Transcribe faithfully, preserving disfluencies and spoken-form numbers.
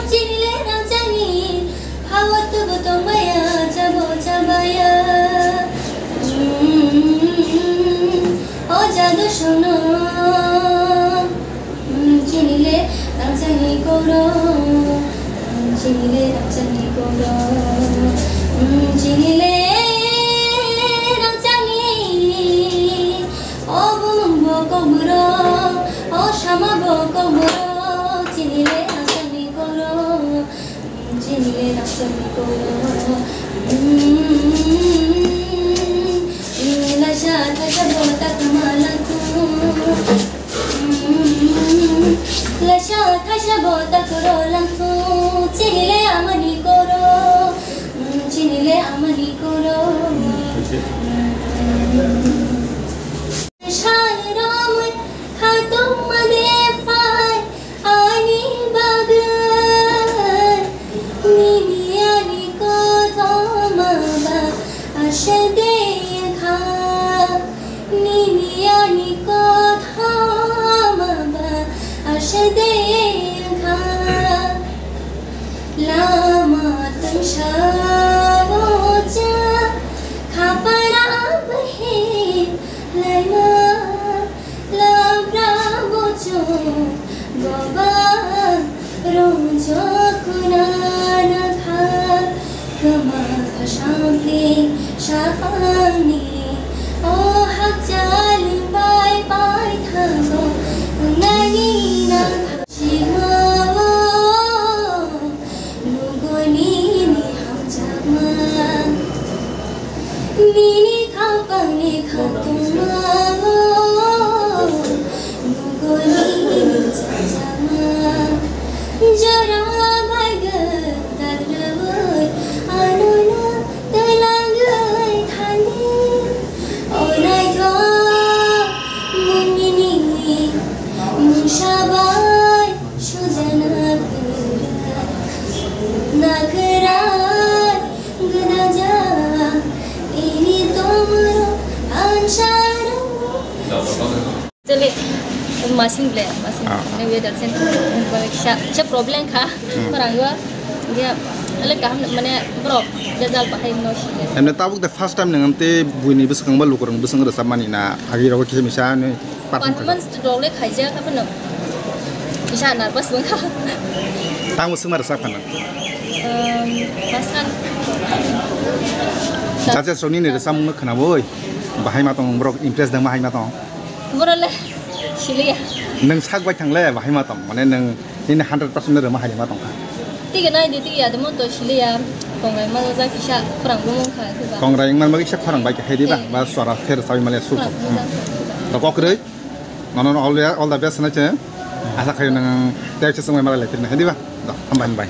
Chini le rangchakni hawa tubu tongmaya, chabo chabaya. Mm, o jadu sono. Mm, chini le rangchakni koro. Mm, chini le rangchakni koro. Mm, chini le rangchakni. O bumung bo kokborok, o sama bo kokborok, chini le rangchakni koro, chini le rangchakni koro. Mm, laisa thaisa bo ta kwma langkhu. Mm, laisa thaisa bo ta koro langkhu, chini le amani koro, mm, chini le amani koro. Sairomwi khatungmani phai ani bagwi, nini ani kothoma ba aswk de wngkha, nini ani kothoma ba aswk de wngkha. Lama tungsa o cha khapara bahi laima, lamra buchu goba rungcho khuna nakha, kama khasampli sapangni o hakchali pai pai thango nani nakha. Sima o nugoni ni hamjakma. Nini khapangni khatungma o, nugoni ni chajama. Jora bai gwn dadrabwi, ano no twlangwi thani. O naithok mungni nini mungsa bai sujana kwrwng. Nakharai gwnajak ini tomorok ansarok. Actually, masing ble, masing Ah. ne weather center bai kisa, kisa problem kha, Hmm. khorang o, dia, ale kaham, mane, borok, dia jal bahai no sile. Emne tabuk de first time nang te buini bwswkang ba lukurang bwswng rwchapmani na, agi rogo kisa misa ni perform kha. Performance rok le khaijak, haphano kisa nervous wngkha. Tamo swngma rwchap khana? Um, masan. Judges rokni ni rwchapmung no khwnaboi, bahai ma tong borok impress dang bahai ma tong? Borok le siliya. Nwng sak bai thang le bahai ma tong, mane nwng nini hundred percent rwma hai ma tong kha? Tigi nai di, tigi ya de mon to siliya. Kongrai ma ja kisa khorang bo mung kha, khe ba. Kongrai wngma bagwi kisa khorang bai khe hai di ba, Eh. ba sora pher sawi male su. Khorang bo ja. Hmm. To kok rwi. Nono all, all the best na che. Asa khayo nang tei se songwi mala lai phirna hai di ba. Do, hambai, hambai.